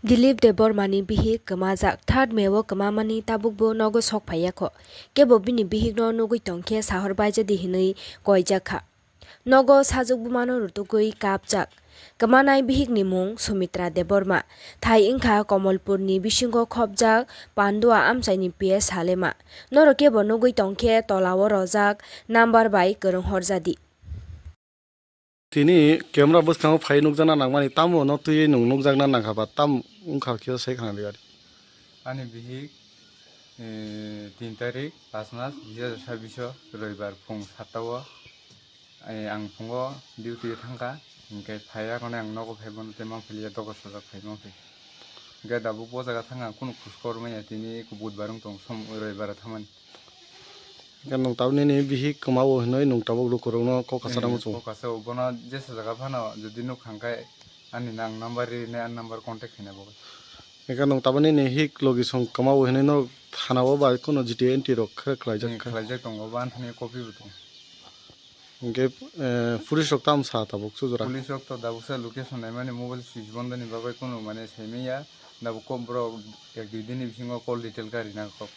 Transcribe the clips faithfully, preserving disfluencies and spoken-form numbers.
Dilip Debbarmani bihik kwmajak third May o kwmamani tabukbo nogo sok phaiya kho. Kebo bini bihikno nugwi tongkhe sahor baijadi hinwi koijak kha. Nogo sajwk bumano rutugwi kapjak. Kwmanai bihikni mung Sumitra Debbarma. Thai wngkha Komolpurni bisingo khopjak Pandua amchaini P S Salema. Norok kebo nugwi tongkhe tolao rojak number bai kwrwng horjadi. Tini camera bwskango phai nukjakna nangmani, tamo no twiwi nwng nukjakna nangkha ba, tam wngkha khe sai khna di gari. Ani bihik, eh, tin tarik, pas mas, dui hajar sabbish o, roibar phung satta o, eh, ang phungo duty o thangkha, hinkhe phaiya khone ang nogo phai bono tei mang philiya dogo sojak phai mang phai. Hinkhe dabuk bo jaga thangkha, ang kunu khuskor manya, tini budbar wng tong, som, roibar o thangmani. Hwnkhe nwng tabuk nini bihik kwmao hinwi nwng tabuk lukurokno kok kasana muchungo. Kok kasao, bono jesa jaga phano jodi nukha hwnkhe ani nang number rini, ani number contact khaina bagwi. Hwnkhe nwng tabuk nini hik logi song kwmao hinwi norok thanao ba kheno G T A entry rok khe khlaijak kha? Khlaijak tongo, bo ani thani copy bo tongo. Hwnkhe, eh, police rok tamo sa tabuk sujura? Police rok to dabuksa location naimani, mobile switch bondo ni bagwi kunu mane saimanya, dabuk kok borok ek dui din ni bisingo call detail kha rina kok.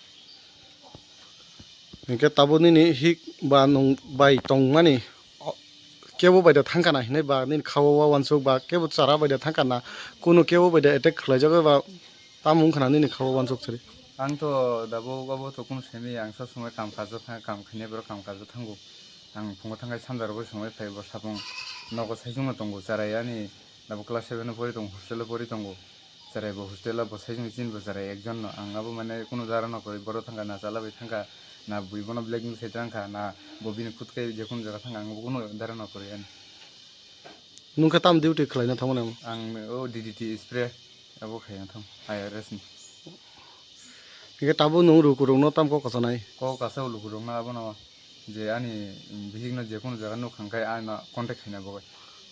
Hinkhe tabuk nini hik ba nwng bai tongmani, o, kebo bai da thangkha na hinwi ba nini kha-o uansuk ba kebo chara bai da thangkha na, kunu kebo bai da attack khlaijak bai ba tamo wngkha na nini kha-o uansuk sari? Ang to dabuk abo to kunu simi, ang sob somoi kam kajo thang, kam khainai borok kam kajo thango. Ang phungo thangkhai sanja rogwi songwi phai bo sapung nogo saichung no tongo, chara yani dabuk class seven o pori tongo, hostel o pori tongo. Cherai bo hostel o bo saichung chini bo cherai ekjon no. Ang abo mane kunu dara no kwrwi, boro thangkha na chala bai thangkha, na bui bono blackmail sai thangkha, na bo bini khutkai je kunu jaga thangkha, ang bo kunu dara no kwrwi ani. Nwng khe tamo duty khlaina thangmani amo? Ang o D D T spray abo khaina thang, I R S ni. Hingke tabuk nwng lukurokno tamo kok kasanai? Kok kasa lukurokno abono. Je ani bihikno je kunu jaga nukha hwnkhe ano contact khaina bagwi.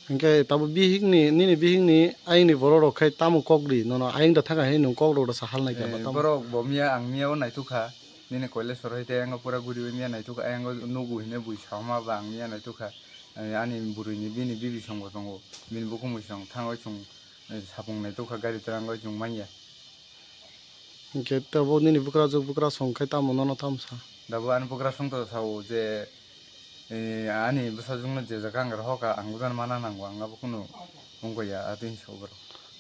Hingke tabuk bihikni, nini bihikni ayangni borok rok khai tamo kok ri, nono ayang da thangkha hinwi nwng kok rok rw sa halnai khe ba tamo? Borok bo miya, ang miya o naitukha, nini Koileshwar hai tei ayang o pura guriwi miya naitukha, ayang o nugu hinwi bui sauma ba ang miya naitukha. Ani bwrwini bini bibi song bo tongo, bini bukhuk mui song thangwi chwng sapung naitukha, gari twrangwi chwng manya. Hingke tabuk nini bukrajwk bukrasong khai tamo nono tamo sa? Tabuk ani bukrasong to sao je, eh, ani bwsajwkno je jaga ang rohorkha, ang bujano mana nango, ang abo kunu wngkha ya, a twi hinwi sa borok.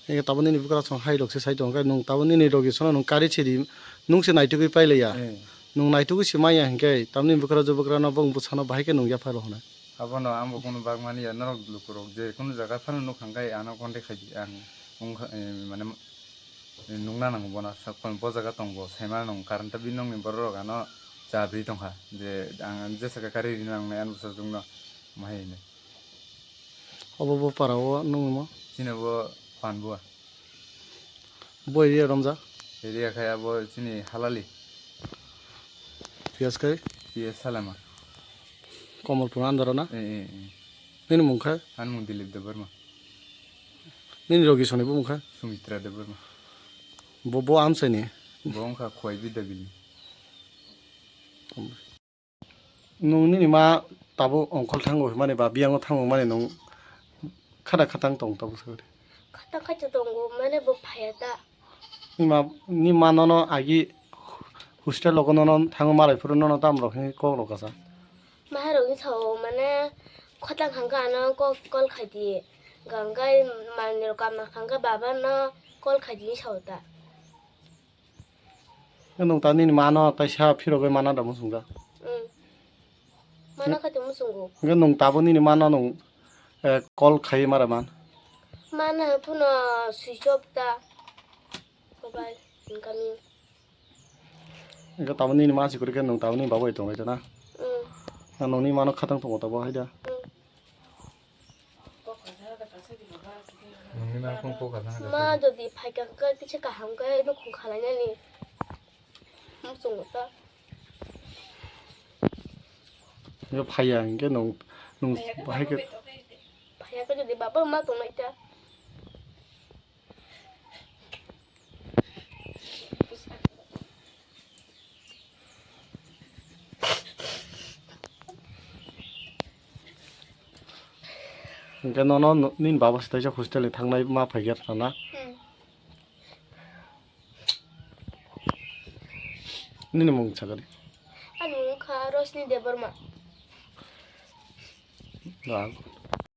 Hingke tabuk nini bukrasong hai rok se sai tongo, hingke nwng tabuk nini rogi sono nwng kari siri, nwng se naitugwi pailaiya. Eh. Nwng naitugwi se manya hingke, tabuk nini bukrajwk bukrano bo bwsano bahai khe nwng yapha rohornai. Abono ang bo kunu bak mani ya, norok lukurok je kunu jaga phano nukha hwnkhe ano contact khai di, ang wngkha, eh, mane, eh, nukna nango bono, sa-, bo jaga tong bo, saimano nung, karon ta bini nokni borok rok ano chabri tongkha, je ang jesa kha kari rina nangnai ani bwsajwkno, ma hai hinwi. Obo bo para o nungmo? Chini bo Panbua. Bo area romjak? Area khai abo chini Halali. P S khai? P S Salama. Komolpur under o na? Eh, eh, eh. Nini mung khai? Ani mung Dilip Debbarma. Nini rogi soni bo mung khai? Sumitra Debbarma. Bo, bo amsai ni? Bo wngkha Khowai Bidyabil ni. Nwng nini ma tabuk ongkhol thango hwnmani ba biyango thango hwnmani nwng khata khatang tong tabuk sakori? Khata khacha tongo, mane bo phaiya ta. Ni ma, ni ma nono agi hostel logo nono thango malai phuru nono tam rok hwnwi kok rok kasa. Mahai rok ni sao mane khotang hangka ano kok call khai di. Gangkai manni rok kamna hangka baba no call khai di sao ta. Nwng ta nini mano kaisa phirogwi mana da muchungjak. Mm. Mana khaito muchungo. Hwnkhe nwng tabuk nini mano nwng, eh, call khai mara man? Mana hwnkhe phuno switch off ta mobile incoming. Hwnkhe tabuk nini ma sikori khe nwng tabuk nini babai tongwi tana? Mm. Nwng nini mano khatang tongo tabuk hai da? Mm. Nungni ma phone kok kha thang Ma kha. Jodi phaikha khe kisa kaham khe nukhung khalainani. Muchungo ta. Yo phaiya hinkhe nung, nung bahai khe. Phaiya khe jodi baba ma tongnai ta. Hingke nono nini baba se teisa hostel ni thangnai ma phaikhe rwna? Hmm. Nini mung sakari. Ani mung kha Rosni Debbarma. Ba,